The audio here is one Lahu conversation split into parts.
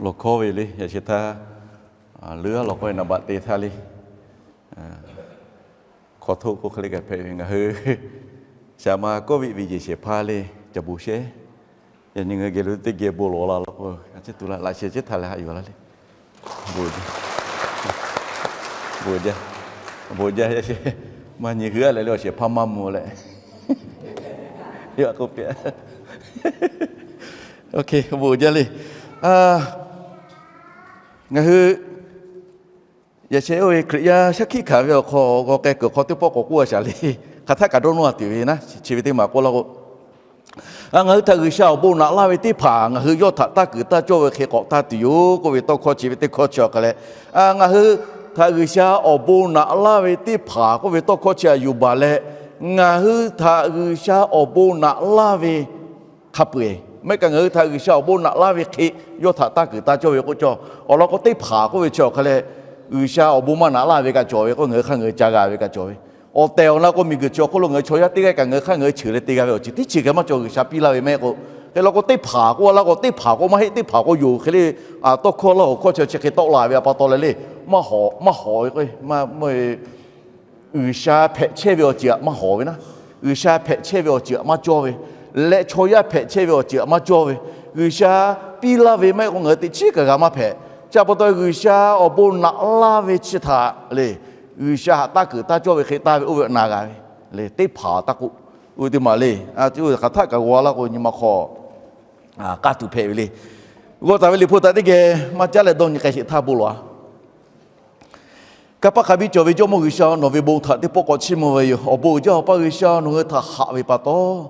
Lawˬ hkawˇ ve le, yaꞈ sheh htaˇ, leuˉ a lawˬ k'oˆ ve naˍ baꞈ te htaˇ le, hk'aw htoˆ k'oˆ hk'e le kaꞈ hpehꞈ ve ngaˬ hui, shaˍ ma kawˆ viˆ ve yehˬ shehˍ hpaˇ le, ca bon sheˍ. Yaꞈ nyi ngaˬ hui geh lo teˇ geh bon lawˬ la law k'o, a ciˉ tu laˇ laꞈ sheh ciˉ htaˇ leh haꞈ yuˬ laˇ le. Bon jaˇ, bon jaˇ, maˇ nyi hui a leh le awˬ shehˍ hpaˇ maˇ mvuh leh, yaꞈ k'oˆ piˇ, bon jaˇ le. Ngaˬ hui yaꞈ sheh oˇ ve Hkriꞈ yaˇ shaˉ hkiˆ hkanˍ ve awˬ hk'aw g'aw k'ai kuiˬ hk'aw teˇ pawˆ k'awꞈ k'oˆ a shaˍ le. Hk'aˬ htaˆ kaꞈ dawˇ nawˇ a tuˬ ve naˉ, chi ve teˇ maˬ k'oˆ laˇ k'o, ngaˬ hui htaꞈ G'uiˬsha awˬ bon naꞈ laˇ ve teˇ hpaˍ ngaˬ hui yawˇ htaꞈ taˇ kuiˬ taˇ cawˇ ve hk'e k'awꞈ taˇ tuˬ yoˬ k'oˆ ve tawˇ hkawˇ chi ve teˇ hkawˇ chi awˬ hk'a leh, ngaˬ hui htaꞈ G'uiˬsha awˬ bon naꞈ laˇ ve teˇ hpaˍ k'oˆ ve tawˇ hkawˇ chi aꞈ yuˬ baˬ leh, ngaˬ hui htaꞈ G'uiˬsha awˬ bon naꞈ laˇ ve hk'a peu-eˬ maˇ heˆ kaꞈ ngaˬ hui htaꞈ G'uiˬsha awˬ bon naꞈ laˇ ve hk'e yawˇ htaꞈ taˇ kuiˬ taˇ cawˇ ve k'oˆ cawˇ. Awˬ lawn k'o, teˇ hpaˍ k'oˆ ve chi awˬ hk'a leh G'uiˬsha awˬ bon maˇ naꞈ laˇ ve kaꞈ cawˬ ve k'o, ngaˬ hui hk'aˇ ngaˬ hui ca g'a ve kaꞈ cawˬ ve. Awˬ tehˬ awˬ na k'o, miˬguiˬ chi awˬ hk'oˆ lo ngaˬ hui chaw yaˇ teˇ g'aˇ kaꞈ ngaˬ hui hk'aˇ ngaˬ hui cheuˬ leh te g'a ve awˬ ceuˬ teˇ ceuˬ kaꞈ maˇ cawˬ. G'uiˬsha piˇ laˇ ve maˇ heˆ k'o, hk'e law k'o teˇ hpaˍ k'oˆ laˇ k'o, teˇ hpaˍ k'o maˇ heˆ, teˇ hpaˍ k'o yoˬ hk'e le. Tawˇ hkawˇ laˇ awˬ hkawˇ chi chi hk'e tawˆ la ve a pa taw leh le, maˇ hawˍ, maˇ hawˍ ve k'o, G'uiˬsha hpehꞈ chehˇ ve awˬ ceuˬ aꞈ maˇ hawˍ ve naˉ, G'uiˬsha hpehꞈ chehˇ ve awˬ ceuˬ aꞈ maˇ cawˇ ve, leh chaw yaˇ hpehꞈ chehˇ ve awˬ ceuˬ aꞈ maˇ cawˇ ve, G'uiˬsha piˇ laˇ ve maˇ heˆ k'o ngaˬ hui teꞈ chiˉ kaꞈ g'a maˇ hpehꞈ. Chi pa taw G'uiˬsha awˬ bon naꞈ laˇ ve chi htaꞈ le, G'uiˬsha htaꞈ taˇ kuiˬ taˇ cawˇ ve hk'e taˇ ve oˇ ve aꞈ na g'a ve le. Teˇ hpaˍ taˇ k'oˆ, oˇ ve teˇ maˬ le, hk'aˬ htaˆ kaꞈ g'aw laˇ k'o nyi ma hk'aw k'aˇ tuˬ hpehꞈ ve le. G'aw taˍ ve Liꞈ hpu htaꞈ teˇ geh maˇ caˉ leh dawˇ nyi k'ai sheˍ htaˇ bon lawˬ a. Kanˇ paˆ hk'a biˇ cawˬ ve Jawˇmawˇ G'uiˬsha, nawˬ ve bon htaꞈ teˇ pawˆ k'awꞈ chiˇ mvuh ve yoˬ. Awˬ bon uiˍ jaˇ Awˬ pa G'uiˬsha, nawˬ hui htaꞈ haꞈ ve pa taw,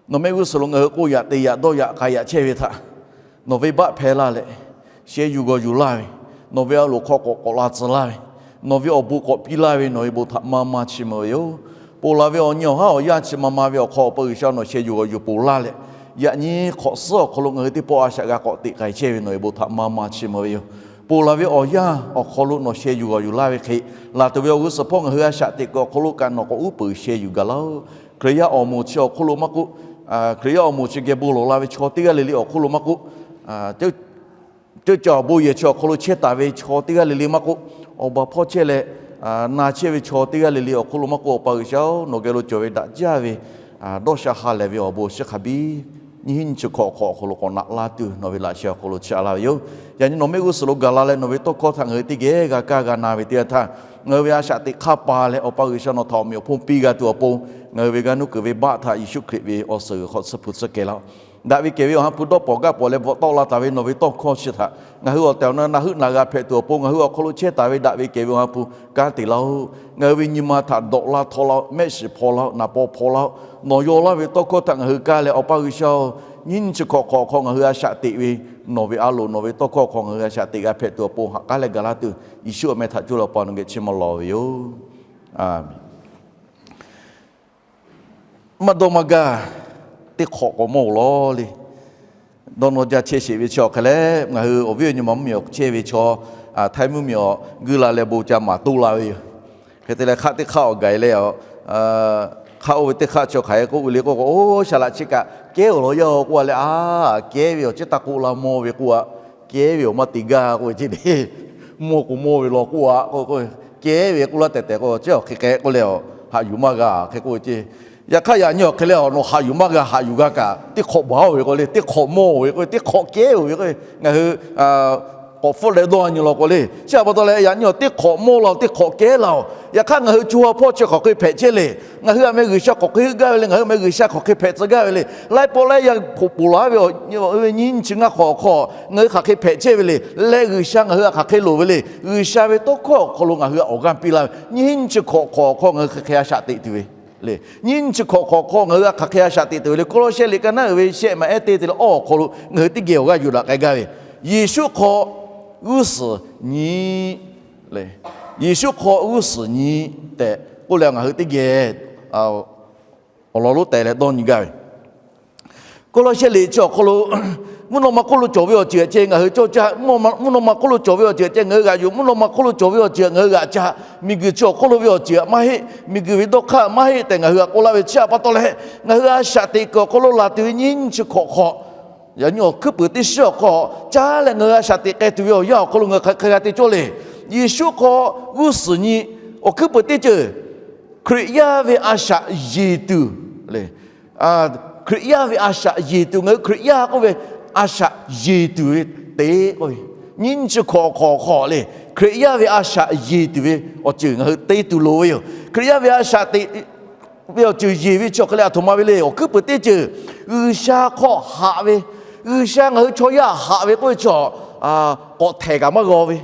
nawˬ mehˆ g'uˇ suhˍ lo ngaˬ hui k'oˆ yaꞈ te yaꞈ dawˇ yaꞈ k'ai yaꞈ chehˇ ve htaꞈ nawˬ venˇbaˆ hpehˇ laˇ leh, sheh yuˬ g'awˬ yuˬ laˇ ve, nawˬ ve a loˍ hk'aw k'awꞈ k'awꞈ la tcuh laˇ ve, nawˬ ve awˬ bon k'awꞈ piˇ laˇ ve nawˬ ve bon htaꞈ maˇ maˇ chiˇ mvuh ve yoˬ. Ponˬ laˬ ve awˬ nyi awˬ haˉ awˬ yanˇ chi ma ma ve awˬ hk'aw Awˬ pa G'uiˬsha nawˬ sheh yuˬ g'awˬ yuˬ ponˬ laˇ leh, yaꞈ nyi hk'awꞈ suhˉ awˬ hk'aw lo ngaˬ hui teˇ pawˆ a shaꞈ g'a k'awꞈ teꞈ k'ai chehˇ ve nawˬ ve bon htaꞈ maˇ maˇ chiˇ mvuh ve yoˬ. Ponˬ laˬ ve awˬ yanˇ awˬ hk'aw lo nawˬ sheh yuˬ g'awˬ yuˬ laˇ ve hk'e, laˬ tuˬ ve awˬ g'uˇ suhˍ hpawˇ ngaˬ hui a shaꞈ teꞈ kuiˬ awˬ hk'aw lo kaꞈ nawˬ k'awꞈ uˉ peunˍ sheh yuˬ gaˬ laˇ-oˆ. Hkriꞈ yaˇ awˬ moˍ chi awˬ hk'oˆ lo maˇ k'oˆ, Hkriꞈ yaˇ awˬ moˍ chi geh bon lawˬ la ve chaw teˇ g'aˇ le le awˬ hk'oˆ lo maˇ k'oˆ, ceuˇ caˬ awˬ bon yehˬ chi awˬ hk'aw lo chehˇ taˍ ve chaw teˇ g'aˇ le le maˇ k'oˆ, awˬ baˬ hpawˇ chehˇ leh na chehˇ ve chaw teˇ g'aˇ le le awˬ hk'oˆ lo maˇ k'oˆ, Awˬ pa G'uiˬsha-oˬ, nawˬ geh lo cawˬ ve daꞈ jaˇ ve dawˇ sha ha lehˬ ve awˬ bon shiˍ hk'a biˇ nyiˇ hinˉ nyiˇ chi hkawꞈ hk'awꞈ awˬ hk'aw lo k'awꞈ naꞈ laˇ tuˬ nawˬ ve laꞈ sheh awˬ hk'aw lo chiˇ aꞈ laˇ ve yoˬ. Yaꞈ nyi nawˬ mehˆ g'uˇ suhˍ lo gaˬ la leh nawˬ ve tawˇ hkawˇ htaꞈ ngaˬ hui teˇ geh g'a kaˇ g'a na ve teˇ yanˇ htaˇ, ngaˬ hui ve a shaꞈ teꞈ hk'a paˍ leh Awˬ pa G'uiˬsha nawˬ htaꞈ awˬ meꞈ awˬ hponˇ piˇ g'a tuˬ awˬ pon, ngaˬ hui ve g'aˇ nuˇ kuiˬ ve baˆ htaꞈ Yeˍsuˆ Hkriꞈ ve awˬ suhˍ g'uiˬ hk'aw tsuhˇ hpu tsuhˇ kehˬ laˇ-oˆ. Daꞈ ve kehˬ ve Awˬ ha hpu dawˇ pawnˍ gaˇ pawnˍ leh bvuhꞈ tawˆ la taˍ ve nawˬ ve tawˇ hkawˇ chi htaꞈ ngaˬ hui awˬ tehˬ awˬ na na heuˆ na g'a hpehꞈ tuˬ awˬ pon, ngaˬ hui awˬ hk'aw lo chehˇ taˍ ve daꞈ ve kehˬ ve Awˬ ha hpu kanˉ te laˇ-oˆ. Ngaˬ hui ve nyi ma htaꞈ dawꞈ la htaw laˇ-oˆ, mehˆ shiˍ hpaw laˇ-oˆ, naˍ paw hpaw laˇ-oˆ. Nawˬ yaw laˇ ve tawˇ hkawˇ htaꞈ ngaˬ hui kaˇ leh, Awˬ pa G'uiˬsha-oˬ, nyiˇ nyiˇ chi hkawꞈ hk'awꞈ hk'aw ngaˬ hui a shaꞈ teꞈ ve, nawˬ ve a loˍ nawˬ ve tawˇ hkawˇ hk'aw ngaˬ hui a shaꞈ teꞈ g'a hpehꞈ tuˬ awˬ pon haꞈ k'aˉ leh gaˬ laˇ tuˬ, Yeˍsuˆ awˬ meh htaꞈ coˇ leh Awˬ pa nawˬ geh chiˇ mvuh lawˬ ve yoˬ. Maˇ dawˇ maˇ gaˇ, teˇ hk'awꞈ k'awꞈ mawˇ-oˬ lawˬ le. Dawˇ nawˇ jaˇ chehˇ sheˍ ve chi awˬ hk'a leh, ngaˬ hui awˬ viˉ awˬ nyi ma mvuhˇmiˬ awˬ chehˇ ve chaw, Htaiˇ mvuhˇmiˬ awˬ guˇ la leh bon ca maˍ toˇ la ve yoˬ. Hk'e te leh hk'aˆ teˇ hk'aˆ awˬ gaˬ-e leh, hk'aˆ oˇ ve teˇ hk'aˆ chi hk'aˬ hk'e k'oˆ ve le k'o, oˇ shaˍ laꞈ chi kaꞈ kehˉ-oˬ lawˬ yaˇ-oˬ k'oˆ a leh, a, kehˉ ve awˬ ciˉ taˇ k'oˆ laˇ mawˇ ve k'oˆ a, kehˉ ve awˬ maˇ te gaˇ k'oˆ ve ceˇ le. Mawˇ k'o mawˇ ve lawˬ k'oˆ a, kehˉ ve k'oˆ laˇ tehˬ tehˬ k'o, chi awˬ hk'e hk'e k'oˆ leh, haꞈ yuˬ maˇ g'a hk'e k'oˆ ve ceˇ. Yaꞈ hk'aˇ yaꞈ nyi awˬ hk'e leh, nawˬ haꞈ yuˬ maˇ g'a, haꞈ yuˬ g'a kaꞈ teˇ hk'awꞈ baˬ-oˬ ve k'o le, teˇ hk'awꞈ mawˇ-oˬ ve k'o, teˇ hk'awꞈ kehˉ-oˬ ve k'o, ngaˬ hui k'awꞈ hpfuhˆ leh dawˇ nyi lawˬ k'o le. Chi pa taw leh yaꞈ nyi awˬ teˇ hk'awꞈ mawˇ la-oˬ, teˇ hk'awꞈ kehˉ la-oˬ. Yaꞈ hk'aˇ ngaˬ hui co ha hpawˇ chi hk'aˬ hk'e hpehꞈ chehˇ le. Ngaˬ hui a meh G'uiˬsha hk'aˬ hk'e heuˆ gaˇ ve le, ngaˬ hui a meh G'uiˬsha hk'aˬ hk'e hpehꞈ tcuh gaˇ ve le. Laiˉ pawˆ laiˉ yaˇ hk'oˆ poˬ laˬ ve nyiˇ nyiˇ chi ngaˇ hk'awꞈ awˬ hk'aw ngaˬ hui hk'aˬ hk'e hpehꞈ chehˇ ve le. Leh G'uiˬsha ngaˬ hui a hk'aˬ hk'e loˍ ve le. G'uiˬsha ve tawˇ hkawˇ awˬ hk'aw lo ngaˬ hui awˬ g'aˇ piˇ laˇ ve nyiˇ nyiˇ chi hk'awꞈ hk'awꞈ awˬ hk'aw ngaˬ hui hk'aˬ hk'e a shaꞈ teꞈ tuˬ ve le. Nyiˇ nyiˇ chi hk'awꞈ hk'awꞈ awˬ hk'aw ngaˬ hui a hk'aˬ hk'e a shaꞈ teꞈ tuˬ ve le. Kawˇlawˇsehˆ liꞈ ka naˉ uiˍ ve shehˆ maˬ ehˉ teˇ te leh awˬ awˬ hk'aw lo ngaˬ hui teˇ geh awˬ g'aˇ yuˬ daꞈ k'ai gaˇ ve, Yeˍsuˆ hk'aw g'uˇ suhˍ nyi le. Yeˍsuˆ hk'aw g'uˇ suhˍ nyi tehꞈ k'oˆ leh ngaˬ hui teˇ geh awˬ lawn lonˉ teh leh dawˇ nyi gaˇ ve. Kawˇlawˇsehˆ liꞈ chi awˬ hk'aw lo, mvuhˇ naw ma hk'oˆ lo cawˬ ve awˬ ceuˬ aꞈ ceh ngaˬ hui cawˇ caˇ, mvuhˇ naw ma hk'oˆ lo cawˬ ve awˬ ceuˬ aꞈ ceh ngaˬ hui g'aꞈ yuˬ, mvuhˇ naw ma hk'oˆ lo cawˬ ve awˬ ceuˬ aꞈ ngaˬ hui g'aꞈ caˇ, miˬguiˬ chi awˬ hk'oˆ lo ve awˬ ceuˬ aꞈ maˇ heˆ, miˬguiˬ ve dawˇ hk'aˇ maˇ heˆ tehꞈ ngaˬ hui aꞈ k'oˆ laˇ ve chi htaꞈ pa taw leh, ngaˬ hui a shaꞈ teꞈ kuiˬ awˬ hk'aw lo laˬ tuˬ ve nyiˇ nyiˇ chi hk'awꞈ hk'aw Yaꞈ nyi awˬ hkuiˉ peuˍ teˇ shiˉ awˬ hk'aw caˉ leh ngaˬ hui a shaꞈ teꞈ k'ai tuˬ ve awˬ yanˇ awˬ hk'aw lo ngaˬ hui hk'aˬ hk'e g'a te cawˇ le. Yeˍsuˆ hk'aw g'uˇ suhˍ nyi awˬ hkuiˉ peuˍ teˇ ceuˬ, Hkriꞈ yaˇ ve a shaꞈ yeˬ tuˬ le. Hkriꞈ yaˇ ve a shaꞈ yeˬ tuˬ, ngaˬ hui Hkriꞈ yaˇ k'oˆ ve a shaꞈ yeˬ tuˬ ve teꞈ k'oˆ ve, nyiˇ nyi chi hkawꞈ hk'awꞈ hk'awꞈ le, Hkriꞈ yaˇ ve a shaꞈ yeˬ tuˬ ve awˬ ceuˬ ngaˬ hui te tuˬ loˍ ve yoˬ. Hkriꞈ yaˇ ve a shaꞈ teꞈ ve awˬ ceuˬ yeˬ ve chi awˬ hk'e leh aˬ htoꞈ ma ve le. Awˬ hkuiˉ peuˍ teˇ ceuˬ, G'uiˬsha hk'aw haꞈ ve, G'uiˬsha ngaˬ hui chaw yaˇ haꞈ ve k'oˆ ve chi, k'awꞈ htehˍ kaꞈ maˇ g'a ve,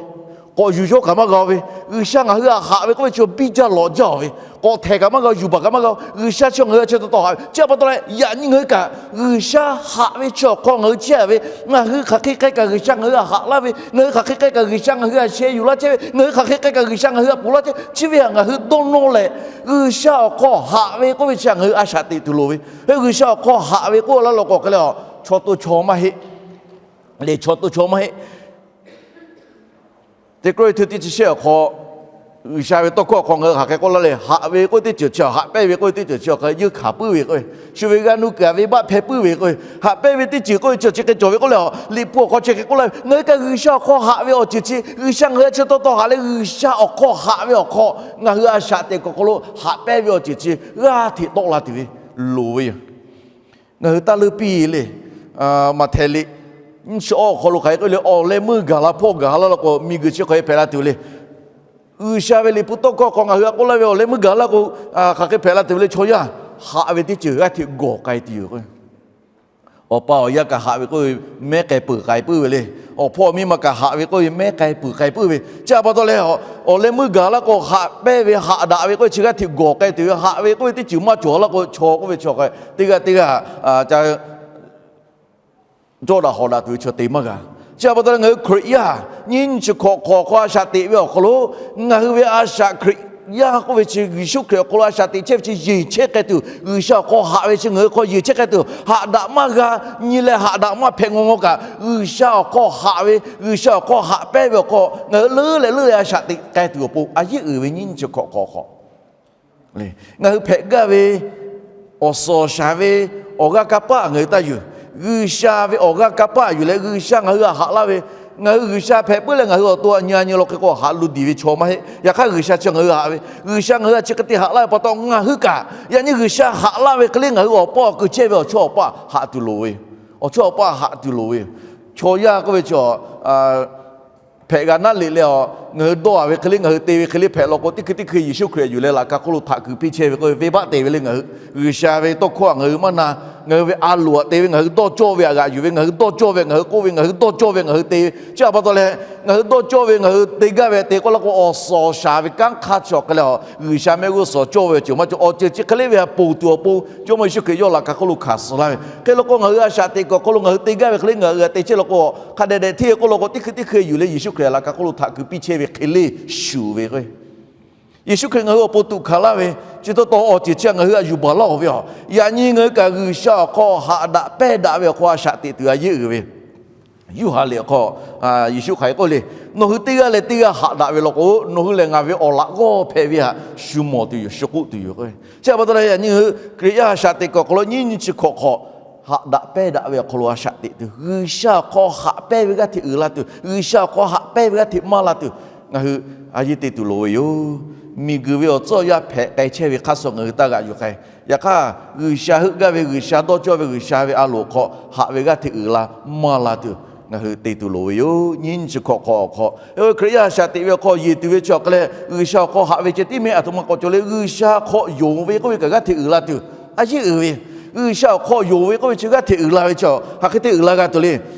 k'awꞈ yuˬ yawˇ kaꞈ maˇ g'a ve, G'uiˬsha ngaˬ hui htaꞈ haꞈ ve k'oˆ ve chi biˇ jaˇ lawꞈ jaˇ ve, k'awꞈ htehˍ kaꞈ maˇ g'a, yuˬ baˬ kaꞈ maˇ g'a. G'uiˬsha chi ngaˬ hui htaꞈ chi taw taw haꞈ ve chi pa taw leh, yaꞈ nyi ngaˬ hui kaꞈ G'uiˬsha haꞈ ve chi awˬ hk'aw ngaˬ hui chehˇ ve, ngaˬ hui hk'aˬ hk'e k'ai kaꞈ G'uiˬsha ngaˬ hui htaꞈ haꞈ laˇ ve, ngaˬ hui hk'aˬ hk'e k'ai kaꞈ G'uiˬsha ngaˬ hui htaꞈ sheh yuˬ laˇ chehˇ ve, ngaˬ hui hk'aˬ hk'e k'ai kaꞈ G'uiˬsha ngaˬ hui htaꞈ ponˬ laˇ chehˇ ve, chi ve htaꞈ ngaˬ hui dawˇ nawˇ leh, G'uiˬsha awˬ hk'aw haꞈ ve k'oˆ ve chi htaꞈ ngaˬ hui a shaꞈ teꞈ tuˬ loˍ ve. Hk'e G'uiˬsha awˬ hk'aw haꞈ ve k'oˆ laˇ law k'o hk'e leh, chaw to chaw maˇ heˆ. Lehˬ, chaw to chaw maˇ heˆ. Teˇ Kawˇrenˍhtuˆ teˇ chi shehˆ awˬ hk'aw, G'uiˬsha ve tawˇ hkawˇ awˬ hk'aw ngaˬ hui hk'aˬ hk'e k'oˆ laˇ le, haꞈ ve k'oˆ ve teˇ ceuˬ chi, haꞈ pehnˇ ve k'oˆ ve teˇ ceuˬ chi awˬ hk'aˬ hk'e yeunˇ hkanˍ puiˉ ve k'o, shu ve g'a nu kuiˬ ve baˆ hpehˇ puiˉ ve k'o, haꞈ pehnˇ ve teˇ ceuˬ k'oˆ ve chi chi hk'e cawˬ ve k'oˆ leh, Liꞈ hpu awˬ hk'aw chi hk'e k'oˆ laˇ ve, ngaˬ hui kaꞈ G'uiˬsha awˬ hk'aw haꞈ ve awˬ ceuˬ chi G'uiˬsha ngaˬ hui htaꞈ chi taw taw haꞈ leh, G'uiˬsha awˬ hk'aw haꞈ ve awˬ hk'aw ngaˬ hui a shaꞈ teꞈ kuiˬ awˬ hk'aw lo haꞈ pehnˇ ve awˬ ceuˬ chi g'aˇ hteꞈ tawˆ la tuˬ ve loˍ ve yoˬ. Ngaˬ hui taˇ leuˇ piˇ le. Maꞈhtehˍ liꞈ nyiˇ chi awˇ awˬ hk'aw lo hk'aˬ hk'e k'oˆ le, awˬ leh meuˇ gaˬ la hpawˇ gaˬ laˇ law k'o, miˬguiˬ chi hk'aˬ hk'e hpehꞈ la tuˬ le. G'uiˬsha ve Liꞈ hpu tawˇ hkawˇ hk'aw ngaˬ hui htaꞈ k'oˆ laˇ ve, awˬ leh meuˇ gaˬ laˇ k'o, hk'aˬ hk'e hpehꞈ la tuˬ ve le. Chaw yaˇ haꞈ ve teˇ ceuˬ g'aˇ hteꞈ gawˬ k'ai tuˬ yoˬ. Awˬ pa awˬ yaˇ kaꞈ haꞈ ve k'oˆ ve, mehˉ k'ai peuˬ k'ai puiˉ ve le. Awˬ hpawˇ miˇ ma kaꞈ haꞈ ve k'oˆ ve, mehˉ k'ai peuˬ k'ai puiˉ ve. Chi htaꞈ pa taw leh, awˬ leh meuˇ gaˬ laˇ k'o, haꞈ pehnˇ ve haꞈ daꞈ ve k'oˆ ve chi g'aˇ hteꞈ gawˬ k'ai tuˬ ve, haꞈ ve k'oˆ ve teˇ ceuˬ maˇ cawˬ laˇ k'o, chaw k'oˆ ve chi hk'e teˇ g'aˇ teˇ g'aˇ jawˇ daꞈ hawˍ daꞈ tuˬ ve chaw te maˇ g'a. Chi htaꞈ pa taw leh, ngaˬ hui Hkriꞈ yaˇ nyiˇ nyi chi hkawꞈ hk'awꞈ hk'aw a shaꞈ teꞈ ve awˬ hk'aw lo, ngaˬ hui ve a shaꞈ Hkriꞈ yaˇ k'oˆ ve chi Yeˍsuˆ Hkriꞈ awˬ hk'aw lo a shaꞈ teꞈ chehˇ ve chi yeˬ chehˇ k'ai tuˬ, G'uiˬsha awˬ hk'aw haꞈ ve chi ngaˬ hui hk'aw yeˬ chehˇ k'ai tuˬ, haꞈ daꞈ maˇ g'a nyi leh haꞈ daꞈ maˇ hpehꞈ ngaw ngaw kaꞈ, G'uiˬsha awˬ hk'aw haꞈ ve, G'uiˬsha awˬ hk'aw haꞈ pehnˇ ve awˬ hk'aw ngaˬ hui leuˉ leh leuˉ leh a shaꞈ teꞈ k'ai tuˬ awˬ pon a yeˉ uiˍ ve nyiˇ nyi chi hkawꞈ hk'awꞈ hk'awꞈ ngaˬ hui hpehꞈ gaˇ ve awˬ suhˍ awˬ shaˍ ve awˬ g'aˇ kanˇ paˆ ngaˬ hui taˇ yuˬ. G'uiˬsha ve awˬ g'aˇ kanˇ paˆ yuˬ leh G'uiˬsha ngaˬ hui htaꞈ haꞈ laˇ ve, ngaˬ hui G'uiˬsha hpehꞈ puiˉ leh ngaˬ hui awˬ to htaꞈ nyi a nyi law hk'e k'o haꞈ lo diˬ ve chaw maˇ heˆ. Yaꞈ hk'aˇ G'uiˬsha chi ngaˬ hui haꞈ ve, G'uiˬsha ngaˬ hui htaꞈ chi hk'e te haꞈ laˇ ve pa taw, ngaˬ hui kaꞈ yaꞈ nyi G'uiˬsha haꞈ laˇ ve hk'e le ngaˬ hui awˬ paˇ awˬ keu chehˇ ve awˬ chawˇ awˬ paˇ haꞈ tuˬ loˍ ve, awˬ chawˇ awˬ paˇ haꞈ tuˬ loˍ ve yoˬ. Chaw yaˇ k'oˆ ve chi hpehꞈ g'a naˉ leꞈ leh, ngaˬ hui dawˇ a ve hk'e le, ngaˬ hui te ve hk'e le hpehꞈ law k'o, teˇ hkui teˇ hkui Yeˍsuˆ Hkriꞈ yuˬ leh laꞈ ka hk'oˆ lo htaꞈ kuiˬ piˇ chehˇ ve k'oˆ ve venˇbaˆ te ve le. Ngaˬ hui G'uiˬsha ve tawˇ hkawˇ htaꞈ ngaˬ hui maˇ na, ngaˬ hui ve a loˍ htaꞈ te ve, ngaˬ hui dawˇ cawˇ ve htaꞈ g'aꞈ yuˬ ve, ngaˬ hui dawˇ cawˇ ve ngaˬ hui k'oˆ ve, ngaˬ hui dawˇ cawˇ ve ngaˬ hui te ve. Chi htaꞈ pa taw leh, ngaˬ hui dawˇ cawˇ ve ngaˬ hui te gaˇ ve te k'oˆ laˇ k'o, awˬ suhˍ awˬ shaˍ ve kanˉ hk'aˇ chi awˬ hk'e leh, G'uiˬsha mehˆ g'uˇ suhˍ cawˇ ve awˬ ceuˬ maˇ cawˬ. Awˬ ceuˬ chi hk'e le ve htaꞈ ponˬ tuˬ awˬ pon Jawˇmawˇ Yeˍsuˆ Hkriꞈ yawˇ laꞈ ka hk'oˆ lo hkanˍ suh laˇ ve. Hk'e law k'o, ngaˬ hui a shaꞈ teꞈ kuiˬ awˬ hk'aw lo ngaˬ hui te gaˇ ve hk'e le ngaˬ hui htaꞈ te chehˇ law k'o, hk'a dehꞈ dehꞈ hteˇ ve k'oˆ law k'o, teˇ hkui teˇ hkui yuˬ leh Yeˍsuˆ Hkriꞈ laꞈ ka hk'oˆ lo htaꞈ kuiˬ piˇ chehˇ ve hk'e le shuˍ ve k'o, Yeˍsuˆ Hkriꞈ ngaˬ hui awˬ pon tuꞈ hkanˍ laˇ ve, chi taw taw awˬ ceuˬ chi ngaˬ hui htaꞈ yuˬ baˬ laˇ-oˬ ve yoˬ. Yaꞈ nyi ngaˬ hui kaꞈ G'uiˬsha awˬ hk'aw haꞈ daꞈ pehnˇ daꞈ ve awˬ hk'aw a shaꞈ teꞈ tuˬ a yeˉ uiˍ ve Yoˇhanˬ liꞈ awˬ hk'aw Yeˍsuˆ hk'aˬ hk'e k'oˆ le, nawˬ hui teˇ g'aˇ leh teˇ g'aˇ haꞈ daꞈ ve law k'o, nawˬ hui lehˬ ngaˬ ve awˬ laꞈ g'awˇ hpehꞈ ve htaꞈ shu mawˬ tuˬ yoˬ, shu k'oˆ tuˬ yoˬ. Chi htaꞈ pa taw leh, yaꞈ nyi ngaˬ hui Hkriꞈ yaˇ a shaꞈ teꞈ kuiˬ awˬ hk'aw lo nyiˇ nyi chi hkawꞈ hk'awꞈ haꞈ daꞈ pehnˇ daꞈ ve awˬ hk'aw lo a shaꞈ teꞈ tuˬ, G'uiˬsha awˬ hk'aw haꞈ pehnˇ ve g'aˇ hteꞈ uiˍ la tuˬ, G'uiˬsha awˬ hk'aw haꞈ pehnˇ ve g'aˇ hteꞈ maˇ la tuˬ, ngaˬ hui a yeˉ te tuˬ loˍ ve yoˬ. Miˬguiˬ ve awˬ tcuhˉ awˬ yanˇ hpehꞈ k'ai chehˇ ve hk'aˇ suh ngaˬ hui taˇ g'aꞈ yuˬ k'ai. Yaꞈ hk'aˇ, G'uiˬsha heuˆ gaˇ ve, G'uiˬsha dawˇ cawˇ ve, G'uiˬsha ve a loˍ awˬ hk'aw haꞈ ve g'aˇ hteꞈ uiˍ la maˇ la tuˬ, ngaˬ hui te tuˬ loˍ ve yoˬ. Nyiˇ nyi chi hkawꞈ hk'awꞈ awˬ hk'aw, Hkriꞈ yaˇ a shaꞈ teꞈ ve awˬ hk'aw yeˬ tuˬ ve chi awˬ hk'e leh, G'uiˬsha awˬ hk'aw haꞈ ve ceh tiˉ mehˆ aˬ htoꞈ ma k'awꞈ cawˬ le. G'uiˬsha hk'aw yonˍ ve k'oˆ ve kaꞈ g'aˇ hteꞈ uiˍ la tuˬ, a yeˉ uiˍ ve. G'uiˬsha awˬ hk'aw yonˍ ve k'oˆ ve chi g'aˇ hteꞈ uiˍ la ve chi, hk'aˬ hk'e te uiˍ la g'a tuˬ le.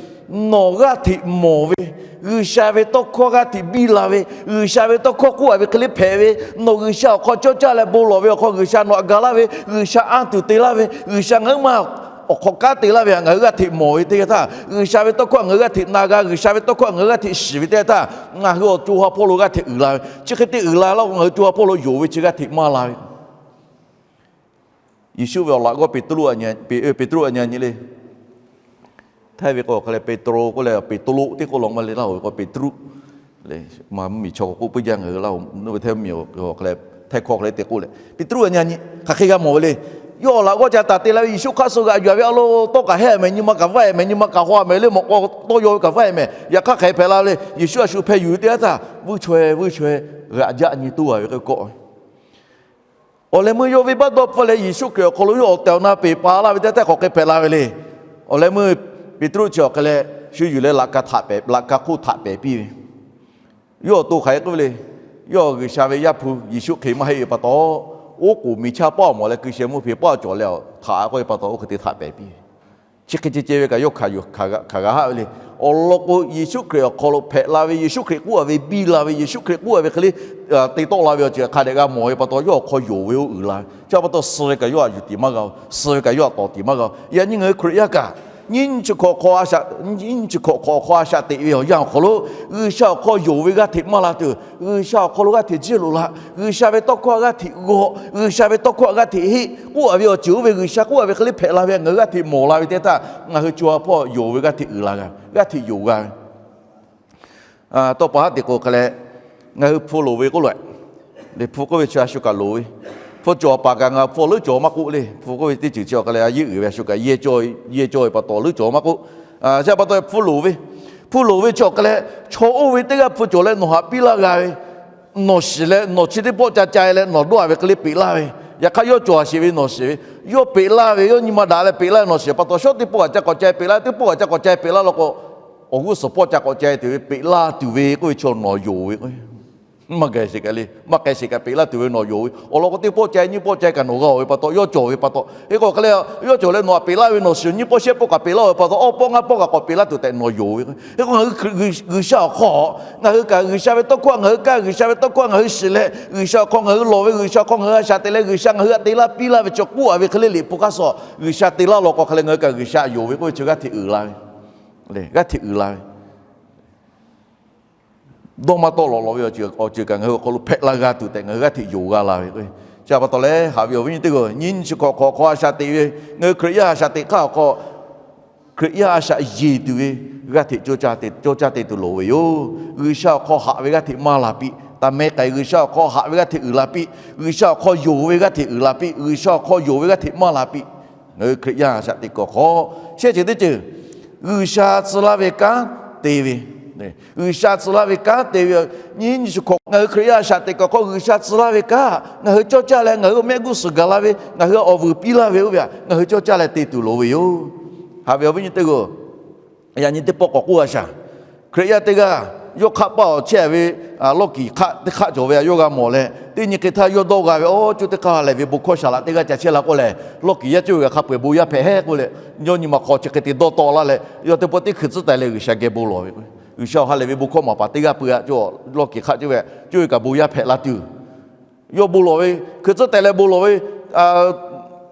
Nawˬ g'aˇ hteꞈ mawˬ ve, G'uiˬsha ve tawˇ hkawˇ g'aˇ hteꞈ biˇ la ve, G'uiˬsha ve tawˇ hkawˇ k'oˆ a ve hk'e le hpehꞈ ve, nawˬ G'uiˬsha awˬ hk'aw cawˇ caˇ leh bon lawˬ ve awˬ hk'aw G'uiˬsha nawˬ htaꞈ ga laˇ ve, G'uiˬsha anˇ tuˬ te laˇ ve, G'uiˬsha ngaˬ huiˉ ma awˬ hk'aw kanˉ te laˇ ve htaꞈ ngaˬ hui g'aˇ hteꞈ mawˬ ve teˇ g'aˇ htaˇ, G'uiˬsha ve tawˇ hkawˇ htaꞈ ngaˬ hui g'aˇ hteꞈ na g'a, G'uiˬsha ve tawˇ hkawˇ htaꞈ ngaˬ hui g'aˇ hteꞈ shiˍ ve teˇ g'aˇ htaˇ, ngaˬ hui awˬ co ha hpawˇ lo g'aˇ hteꞈ uiˍ la ve. Chi hk'e te uiˍ la laˇ k'o, ngaˬ hui co ha hpawˇ lo yonˍ ve chi g'aˇ hteꞈ maˇ la ve. Yeˍsuˆ ve awˬ laꞈ g'awˇ Peˍtruˆ, Peˍtruˆ a nyi nyi le. Htaiˇ ve k'o hk'aˬ leh Petro k'oˆ leh, Peˍtruˆ teˇ k'oˆ law maˇ le, laˇ hoꞈ ve k'o Peˍtruˆ le. Maˇ mvuhˇmiˬ chaw k'awꞈ k'oˆ puiˉ jaˇ, ngaˬ hui laˇ hoꞈ ve htaiˇ mvuhˇmiˬ hk'aˬ leh htaiˇ hkawˇ hk'aˬ leh te k'oˆ leh, Peˍtruˆ a nyi nyi hk'aˬ hk'e g'a mawˬ ve le. Yawˇ awˬ laꞈ g'awˇ ca taˍ te la ve Yeˍsuˆ hk'aˇ suh g'aꞈ yuˬ ve a lo, tawˇ kaꞈ hehˉ mehˍ, nyi ma kaꞈ vaiˇ mehˍ, nyi ma kaꞈ haw mehˍ, le mawꞈ k'aw tawˇ yaw ve kaꞈ vaiˇ mehˍ. Yaꞈ hk'aˇ hk'aˬ hk'e hpehꞈ la ve le. Yeˍsuˆ a shu hpeh yuˬ ve teˇ yanˇ htaˇ, vuiˇ chaweh vuiˇ chaweh g'aꞈ jaˆ nyi toˇ a ve k'o kawˆ ve. Awˬ leh meuˇ yawˇ venˇbaˆ dawˇ hpfuhˇ leh Yeˍsuˆ Hkriꞈ awˬ hk'aw lo yawˇ awˬ tehˬ awˬ na peˬ pa laˇ ve teˇ htaˇ hk'aˬ hk'e hpehꞈ la ve le. Awˬ leh meuˇ Peˍtruˆ chi awˬ hk'e leh shu yuˬ leh laꞈ ka htaꞈ pehˍ, laꞈ ka hk'oˆ htaꞈ pehˍ piˇ ve. Yawˇ awˬ to hk'aˬ hk'e k'oˆ ve le. Yawˇ G'uiˬsha ve Yaˇ hpu Yeˍsuˆ Hkriꞈ maˇ heˆ ve pa taw, oˉ k'oˍ miˬ chaˇ paˆ awˬ mawˬ leh hkui sheh mvuhˇ hpe paˆ cawˬ leh awˬ htaꞈ k'oˆ ve pa taw, oˇ hk'e te htaꞈ pehˍ piˇ ve. Chi hk'e ceh ceh ve kaꞈ yawˇ hkanˍ g'a haˆ ve le. Awˬ lawn k'o, Yeˍsuˆ Hkriꞈ awˬ hk'aw lo hpehꞈ la ve, Yeˍsuˆ Hkriꞈ k'oˆ a ve biˇ la ve, Yeˍsuˆ Hkriꞈ k'oˆ a ve hk'e le te tawˆ la ve awˬ ceuˬ hk'a dehꞈ g'a mawˬ ve pa taw, yawˇ awˬ hk'aw yonˍ ve oˇ uiˍ la ve. Chi pa taw suh ve kaꞈ yawˇ htaꞈ yuˬ tiˍ maˇ g'a-o, suh ve kaꞈ yawˇ htaꞈ tawˍ tiˍ maˇ g'a-o. Yaꞈ nyi ngaˬ hui Hkriꞈ yaˇ kaꞈ, nyiˇ nyi chi hk'awꞈ hk'aw a shaꞈ, nyiˇ nyi chi hk'awꞈ hk'aw a shaꞈ teꞈ ve awˬ yanˇ awˬ hk'aw lo, G'uiˬsha awˬ hk'aw yonˍ ve g'aˇ hteꞈ maˇ la tuˬ, G'uiˬsha awˬ hk'aw lo g'aˇ hteꞈ jiˇ loꞈ la, G'uiˬsha ve tawˇ hkawˇ g'aˇ hteꞈ g'aw, G'uiˬsha ve tawˇ hkawˇ g'aˇ hteꞈ heˆ k'oˆ a ve awˬ ceuˬ oˇ ve G'uiˬsha k'oˆ a ve hk'e le hpehꞈ la ve ngaˬ hui g'aˇ hteꞈ mawˬ la ve teˇ htaˇ, ngaˬ hui co ha hpawˇ yonˍ ve g'aˇ hteꞈ uiˍ la g'a, g'aˇ hteꞈ yonˍ g'a ve. Tawˇ pa haˉ te k'o hk'e leh, ngaˬ hui hpu loˍ ve k'oˆ lo, le hpu k'oˆ ve chi a shu kaꞈ loˍ ve, hpu cawˬ paˍ kaꞈ ngaˬ hpu leuˉ cawˬ maˇ k'oˆ le. Hpu k'oˆ ve teˇ ceuˬ chi awˬ hk'e leh a yeˇ uiˍ ve a shu kaꞈ yehˇ cawˇ ve pa taw leuˉ cawˬ maˇ k'oˆ. Chi pa taw hpu loˍ ve, hpu loˍ ve chi awˬ hk'e leh, chaw oˇ ve teˇ g'aˇ hpu cawˬ leh nawˬ haꞈ piˇ laˇ g'a ve, nawˬ shiˍ leh nawˬ chi teˇ pawˆ ca ca leh nawˬ dawˇ a ve hk'e le peꞈ laˇ ve, yaꞈ hk'aˇ yawˇ cawˬ a sheˍ ve nawˬ shiˍ ve, yawˇ peꞈ laˇ ve, yawˇ nyi ma daꞈ leh peꞈ laˇ ve nawˬ shiˍ pa taw, shawˉ teˇ pawˆ kaꞈ ca k'awꞈ ca peꞈ laˇ, teˇ pawˆ kaꞈ ca k'awꞈ ca peꞈ laˇ law k'o, awˬ g'uˇ suhˍ pawˆ ca k'awꞈ ca tuˬ ve peꞈ laˇ tuˬ ve k'oˆ ve chaw nawˬ yonˍ ve k'o, maˇ g'a sheˍ kaꞈ le, maˇ k'ai sheˍ kaꞈ peꞈ laˇ tuˬ ve nawˬ yonˍ ve. Awˬ lawn k'o, teˇ pawˆ ca nyiˇ pawˆ ca kaꞈ nawˬ g'a-oˬ ve pa taw, yawˇ cawˬ ve pa taw, hk'e k'o hk'e leh yawˇ cawˬ leh nawˬ haꞈ peꞈ laˇ ve nawˬ shiˍ nyiˇ pawˆ shehˆ pawˆ kaꞈ peꞈ laˇ-oˬ ve pa taw, awˇ pawˆ ngaˇ pawˆ kaꞈ k'awꞈ peꞈ laˇ tuˬ tehꞈ nawˬ yonˍ ve. Hk'e k'o ngaˬ hui G'uiˬsha awˬ hk'aw, ngaˬ hui kaꞈ G'uiˬsha ve tawˇ hkawˇ ngaˬ hui kaˇ, G'uiˬsha ve tawˇ hkawˇ ngaˬ hui shiˍ leh, G'uiˬsha awˬ hk'aw ngaˬ hui lawˬ ve, G'uiˬsha awˬ hk'aw ngaˬ hui a shaꞈ teꞈ leh, G'uiˬsha ngaˬ hui htaꞈ te laˇ piˇ laˇ ve chaw k'oˆ a ve hk'e le liꞈ hpu hk'aˇ suh G'uiˬsha te laˇ law k'o hk'e leh ngaˬ hui kaꞈ G'uiˬsha yonˍ ve k'oˆ ve chi g'aˇ hteꞈ uiˍ la ve, g'aˇ hteꞈ uiˍ la ve. Dawˇ maˇ tawˆ lawꞈ lawꞈ ve awˬ ceuˬ, awˬ ceuˬ kaꞈ ngaˬ hui awˬ hk'aw lo hpehꞈ la g'a tuˬ tehꞈ ngaˬ hui g'aˇ hteꞞ yonˍ g'a la ve k'o, chi pa taw leh haꞈ ve awˬ viˉ nyi teˇ g'aˇ, nyiˇ nyi chi hk'awꞈ hk'awꞈ hk'aw a shaꞈ teꞈ ve, ngaˬ hui Hkriꞈ yaˇ a shaꞈ teꞈ hk'aˇ awˬ hk'aw, Hkriꞈ yaˇ a shaꞈ yeˬ tuˬ ve g'aˇ hteꞈ cawˇ caˇ te tuˬ loˍ ve yoˬ. G'uiˬsha awˬ hk'aw haꞈ ve g'aˇ hteꞈ maˇ la piˇ. Taˇ meh k'ai, G'uiˬsha awˬ hk'aw haꞈ ve g'aˇ hteꞈ uiˍ la piˇ. G'uiˬsha awˬ hk'aw yonˍ ve g'aˇ hteꞈ uiˍ la piˇ. G'uiˬsha awˬ hk'aw yonˍ ve g'aˇ hteꞈ maˇ la piˇ. Ngaˬ hui Hkriꞈ yaˇ a shaꞈ teꞈ kuiˬ awˬ hk'aw shehˆ ceuˬ teˇ ceuˬ, G'uiˬsha tcuh laˇ ve kanˉ te ve, G'uiˬsha tcuh laˇ ve kanˉ te ve, nyiˇ nyi chi hk'awꞈ ngaˬ hui Hkriꞈ yaˇ a shaꞈ teꞈ kuiˬ awˬ hk'aw G'uiˬsha tcuh laˇ ve kanˉ ngaˬ hui cawˇ caˇ leh ngaˬ hui awˬ mehˆ g'uˇ suhˍ gaˬ la ve, ngaˬ hui awˬ vuiˬ piˇ laˇ ve oˇ ve htaꞈ ngaˬ hui cawˇ caˇ leh te tuˬ loˍ ve yoˬ. Haꞈ ve awˬ viˉ nyi teˇ g'aˇ, yaꞈ nyi teˇ pawˆ k'awꞈ k'oˆ a shaˍ. Hkriꞈ yaˇ teˇ g'aˇ yawˇ hk'aˆ paˆ awˬ chehˇ ve lawˇ kiˍ hk'aˆ teˇ hk'aˆ cawˬ ve a, yawˇ g'a mawˬ leh teˇ nyi hk'e htaˇ yawˇ dawˇ g'a ve, Awˬ, cuˇ teˇ hk'aˇ lehˬ ve bon hkawˇ shaˍ laꞈ teˇ g'aˇ ca chehˇ la k'oˆ lehˬ, lawˇ kiˍ yaˇ cuˇ ve kaꞈ hk'a peu-eˬ bon yaˇ hpehꞈ heˉ k'oˆ leh, yawˇ nyi ma hk'aw chi hk'e te dawˇ tawˆ laˇ leh, yawˇ teˇ pawˆ teˇ hkui tcuhˉ taiˍ leh G'uiˬsha geh bon lawˬ ve k'o, G'uiˬsha-oˬ, ha lehˬ ve bon hkawˇ maˍ paˍ teˇ g'aˇ pui-a, lawˇ kiˍ hk'aˆ cuˇ ve, cuˇ ve kaꞈ bon yaˇ hpehꞈ la tuˬ, yawˇ bon lawˬ ve, hkui tcuhˉ taiˍ leh bon lawˬ ve,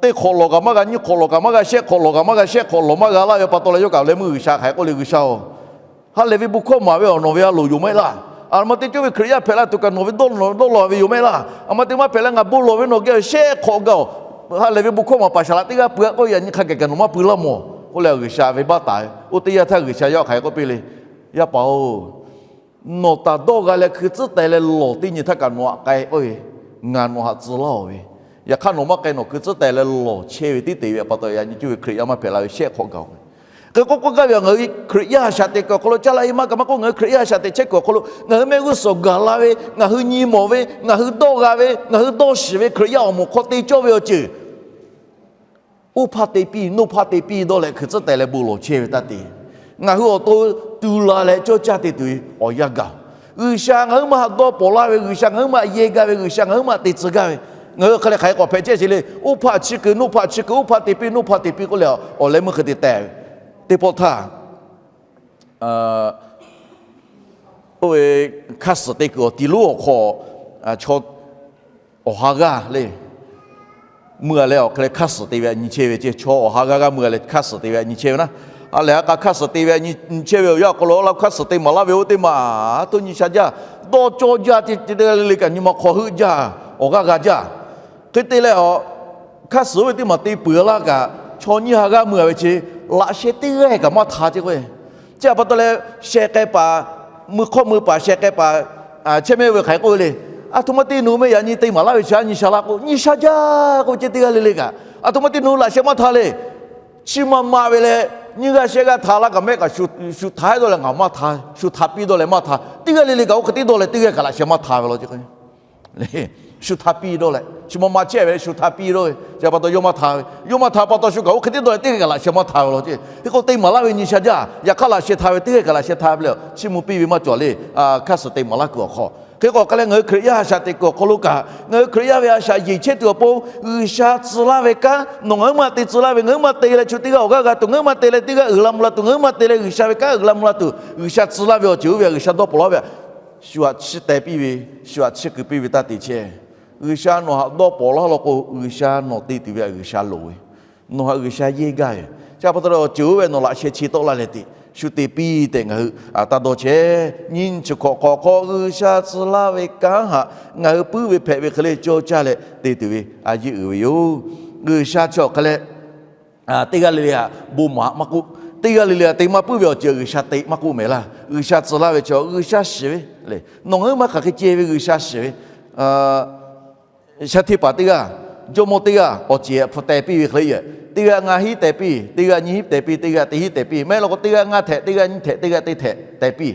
teˇ hk'awꞈ lawˬ kaꞈ maˇ g'a, nyiˇ hk'awꞈ lawˬ kaꞈ maˇ g'a, shehˆ hk'awꞈ lawˬ kaꞈ maˇ g'a, shehˆ hk'awꞈ lawˬ maˇ g'a laˇ ve pa taw leh yawˇ kaꞈ awˬ leh meuˇ G'uiˬsha hk'aˬ hk'e k'oˆ le, G'uiˬsha-oˬ, ha lehˬ ve bon hkawˇ maˍ ve awˬ nawˬ ve a loˍ yoˬ maˇ heˆ laˇ. A ma te cawˇ ve Hkriꞈ yaˇ hpehꞈ la tuˬ kaꞈ nawˬ ve dawˇ law ve yoˬ maˇ heˆ laˇ. A ma te maˇ hpehꞈ leh ngaˬ bon lawˬ ve nawˬ geh shehˆ hk'awꞈ gaˬ-oˬ. Ha lehˬ ve bon hkawˇ maˍ paˍ shaˍ laꞈ teˇ g'aˇ pui-a k'oˆ, yaꞈ nyi hk'a gaˬ kaꞈ nawˬ maˇ pui laˇ mawˬ k'oˆ leh G'uiˬsha ve baˆ taˍ ve. Oˇ teˇ yanˇ htaˇ G'uiˬsha yawˇ hk'aˬ hk'e k'oˆ piˇ le, Yaˇ paˍ-oˬ, nawˬ taˍ dawˇ g'a leh hkui tcuhˉ taiˍ leh lawˬ teˇ nyi htaˇ kaꞈ nawˬ haꞈ k'ai k'oˆ ve, ngaˬ nawˬ haꞈ tcuh laˇ-oˬ ve, yaꞈ hk'aˇ nawˬ maˇ k'ai, nawˬ hkui tcuhˉ taiˍ leh lawˬ chehˇ ve teˇ te ve pa taw yaꞈ nyi cuˇ ve Hkriꞈ yaˇ maˇ hpehꞈ la ve shehˆ hk'awꞈ gaˬ-oˬ ve. Hk'e k'oˆ k'oˆ gaˇ ve a, ngaˬ hui Hkriꞈ yaˇ a shaꞈ teꞈ kuiˬ awˬ hk'aw lo caˇ la-e maˇ kaꞈ maˇ k'oˆ, ngaˬ hui Hkriꞈ yaˇ a shaꞈ teꞈ chehˇ kuiˬ awˬ hk'aw lo ngaˬ hui mehˆ g'uˇ suhˍ gaˬ la ve, ngaˬ hui nyi mawˬ ve, ngaˬ hui dawˇ g'a ve, ngaˬ hui dawˇ shiˍ ve Hkriꞈ yaˇ awˬ moˍ hk'aw te cawˇ ve awˬ ceuˬ oˇ hpaˇ te piˇ, noˇ hpaˇ te piˇ dawˇ leh hkui tcuhˉ taiˍ leh bon lawˬ chehˇ ve taˇ te. Ngaˬ hui awˬ to tu la leh cawˇ caˇ te tuˬ ve awˬ yanˇ gaˬ. G'uiˬsha ngaˬ huiˉ maˇ haꞈ dawˇ pawˍ laˇ ve, G'uiˬsha ngaˬ huiˉ maˇ yehˇ gaˇ ve, G'uiˬsha ngaˬ huiˉ maˇ te tcuh gaˇ ve, ngaˬ hui hk'aˬ hk'e k'awꞈ hpehꞈ chehˇ sheˍ le. Oˇ hpaˇ chi kuiˬ, noˇ hpaˇ chi kuiˬ, oˇ hpaˇ te piˇ, noˇ hpaˇ te piˇ k'oˆ leh awˬ leh meuˇ hk'e te tehꞈ ve. Teˇ pawˆ htaˇ oˇ ve hkaˇ suhˍ te kuiˬ awˬ ti lonˉ awˬ hk'aw chaw awˬ ha g'aˇ le mui-a leh awˬ hk'e leh hkaˇ suhˍ te ve a nyi chehˇ ve ce. Chaw awˬ ha g'aˇ g'aˇ mui-a leh hkaˇ suhˍ te ve a nyi chehˇ ve naˉ. A lehˬ a k'a hkaˇ suhˍ te ve a nyi chehˇ ve awˬ yanˇ awˬ hk'aw lo la hkaˇ suhˍ te maˍ laˇ ve oˇ teˇ maˬ a htoꞈ nyi sha jaˇ. Dawˇ cawˇ jaˇ ce, ce te le le kaꞈ nyi ma hk'aw heuˆ jaˇ, awˬ g'aˇ g'a jaˇ. Hk'e te leh a, hkaˇ suhˍ oˇ ve teˇ maˬ te peuˬ laˇ kaꞈ chaw nyiˇ ha g'aˇ mui-a ve ce, laꞈ sheh teˇ g'aˇ kaꞈ maˇ htaꞈ ce k'o, chi pa taw leh sheh k'ai paˍ, mui hk'awˇ mui paˍ sheh k'ai paˍ chehˇ mehˆ ve hk'aˬ hk'e k'oˆ ve le. A htoꞈ ma te nawˬ hui meh yaꞈ nyi te maˍ laˇ ve chi a nyi sha laˇ k'o, nyi sha jaˇ k'o ce teˇ g'aˇ le le kaꞈ Aˬ htoꞈ ma te nawˬ hui laꞈ sheh maˇ htaˇ le. Chi ma ma ve leh, nyiˇ g'aˇ shehˆ g'aˇ htaꞈ laˇ kaꞈ mehˆ kaꞈ shu htaꞈ hehˉ dawˇ leh ngaˬ maˇ htaˇ, shu htaꞈ piˇ dawˇ leh maˇ htaˇ, teˇ g'aˇ le le kaꞈ oˇ hk'e te dawˇ leh teˇ g'aˇ kaꞈ laꞈ sheh maˇ htaˇ ve law ce. Shu htaꞈ piˇ dawˇ leh chi ma ma chehˇ ve, shu htaꞈ piˇ dawˇ ve chi pa taw yawˇ maˇ htaˇ ve, yawˇ maˇ htaˇ pa taw shu kaꞈ oˇ hk'e te dawˇ leh teˇ g'aˇ kaꞈ laꞈ sheh maˇ htaˇ ve law ce. Hk'e k'o te maˍ laˇ ve nyi sha jaˇ, yaꞈ hk'aˇ laꞈ sheh htaˇ ve teˇ g'aˇ kaꞈ laꞈ sheh htaˇ ve le. Chiˇ mvuh piˇ ve maˇ cawˬ le. Hk'aˇ suh te maˍ laˇ kuiˬ awˬ hk'aw, hk'e k'o hk'a leh ngaˬ hui Hkriꞈ yaˇ a shaꞈ teꞈ kuiˬ awˬ hk'aw lo kaꞈ, ngaˬ hui Hkriꞈ yaˇ ve a shaꞈ yeˬ chehˇ tuˬ awˬ pon, G'uiˬsha tcuh laˇ ve kanˉ nawˬ ngaˬ huiˉ maˇ te tcuh laˇ ve, ngaˬ huiˉ maˇ te leh chi teˇ g'aˇ awˬ g'aˇ g'a tuˬ, ngaˬ huiˉ maˇ te leh teˇ g'aˇ uiˍ la mvuh la tuˬ, ngaˬ huiˉ maˇ te leh G'uiˬsha ve kanˉ uiˍ la mvuh la tuˬ, G'uiˬsha tcuh laˇ ve awˬ ceuˬ oˇ ve G'uiˬsha dawˇ pawˍ laˇ ve, shu htaꞈ chiˇ teh piˇ ve, shu htaꞈ chiˇ kuiˬ piˇ ve taˇ te chehˇ. G'uiˬsha nawˬ htaꞈ dawˇ pawˍ laˇ law k'o, G'uiˬsha nawˬ te tuˬ ve G'uiˬsha loˍ ve, nawˬ htaꞈ G'uiˬsha yehˇ gaˇ ve, chi pa taw leh awˬ ceuˬ oˇ ve nawˬ laꞈ sheh chi tawˆ laˇ leh te, shu te piˇ tehꞈ ngaˬ hui taˇ dawˇ chehˇ. Nyiˇ nyi chi hk'awꞈ hk'awꞈ hk'aw G'uiˬsha tcuh laˇ ve kanˉ htaꞈ ngaˬ hui puiˉ ve hpehꞈ ve hk'e le cawˇ caˇ leh te tuˬ ve a yeˇ uiˍ ve yoˬ. G'uiˬsha chi awˬ hk'a leh teˇ g'aˇ le le htaꞈ bon maˍ maˇ k'oˆ, teˇ g'aˇ le le htaꞈ te maˇ puiˉ ve awˬ ceuˬ G'uiˬsha te maˇ k'oˆ mehˍ laˇ. G'uiˬsha tcuh laˇ ve chi G'uiˬsha shiˍ ve le. Nawˬ ngaˬ huiˉ maˇ hk'aˬ hk'e ceh ve G'uiˬsha shiˍ ve, shaˉ hteˇ paˍ teˇ g'aˇ, jawˇmawˇ teˇ g'aˇ awˬ ceˬ hpu teh piˇ ve hk'e le, teˇ g'aˇ ngaˇ hinˉ teh piˇ, teˇ g'aˇ nyiˇ hinˉ teh piˇ, teˇ g'aˇ teˇ hinˉ teh piˇ, maˇ heˆ law k'o teˇ g'aˇ ngaˇ htehꞈ, teˇ g'aˇ nyiˇ htehꞈ, teˇ g'aˇ teˇ htehꞈ teh piˇ.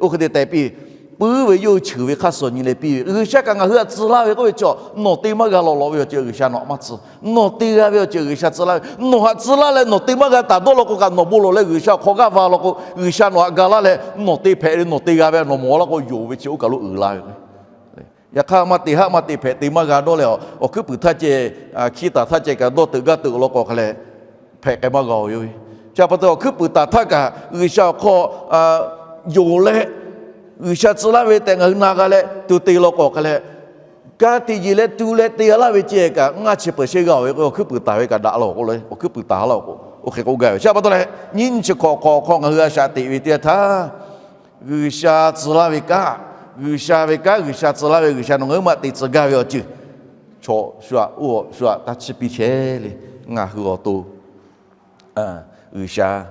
Oˇ hk'e te teh piˇ, puiˉ ve yawˇ hui cheuˬ ve hk'aˇ suh nyi leh piˇ ve. G'uiˬsha kaꞈ ngaˬ hui htaꞈ tcuh laˇ ve k'oˆ ve chi, nawˬ te maˇ g'a lawꞈ lawꞈ ve awˬ ceuˬ G'uiˬsha nawˬ htaꞈ maˇ tcuh. Nawˬ te g'a ve awˬ ceuˬ G'uiˬsha tcuh laˇ ve. Nawˬ htaꞈ tcuh laˇ leh nawˬ te maˇ g'a taˍ dawˇ law k'o kaꞈ, nawˬ bon lawˬ leh G'uiˬsha awˬ hk'aw g'aˇ va law k'o, G'uiˬsha nawˬ htaꞈ ga laˇ leh nawˬ te hpehꞈ ve, nawˬ te g'a ve nawˬ mawˬ laˇ k'o, yonˍ ve chi oˇ kaˬ lo uiˍ la ve Yaꞈ hk'aˇ maˇ te haˆ maˇ te hpehꞈ te maˇ g'a dawˇ leh, awˬ hkuiˉ puiˍ htaˇ ceh, hkiˇ taˍ htaˇ ceh kaꞈ dawˇ teuꞈ gaˇ teuꞈ law k'o hk'a leh, hpehꞈ k'ai maˇ g'a-oˬ yoˬ ve. Chi pa taw awˬ hkuiˉ puiˍ taˍ htaˇ kaꞈ G'uiˬsha awˬ hk'aw yonˍ leh, G'uiˬsha tcuh laˇ ve tehꞈ ngaˬ hui na g'a leh tu te law k'o hk'a leh, ka tiꞈ yeˬ leh tu leh te g'a laˇ ve ceh kaꞈ ngaˇ chi peuˬ shehˇ g'a-oˬ ve k'o, awˬ hkuiˉ puiˍ taˍ ve kaꞈ daꞈ laˇ-oˬ k'o le, awˬ hkuiˉ puiˍ taˍ laˇ-oˬ k'o, oˇ hk'e k'oˆ gaˇ ve. Chi pa taw leh, nyiˇ nyi chi hk'awꞈ hk'awꞈ hk'aw ngaˬ hui a shaꞈ teꞈ ve teˇ yanˇ htaˇ, G'uiˬsha tcuh laˇ ve kanˉ, G'uiˬsha ve kanˉ G'uiˬsha tcuh laˇ ve G'uiˬsha nawˬ ngaˬ huiˉ maˇ te tcuh gaˇ ve awˬ ceuˬ, chaw shu-aꞈ oˇ shu-aꞈ taˇ chiˇ piˇ chehˇ le. Ngaˬ hui awˬ to G'uiˬsha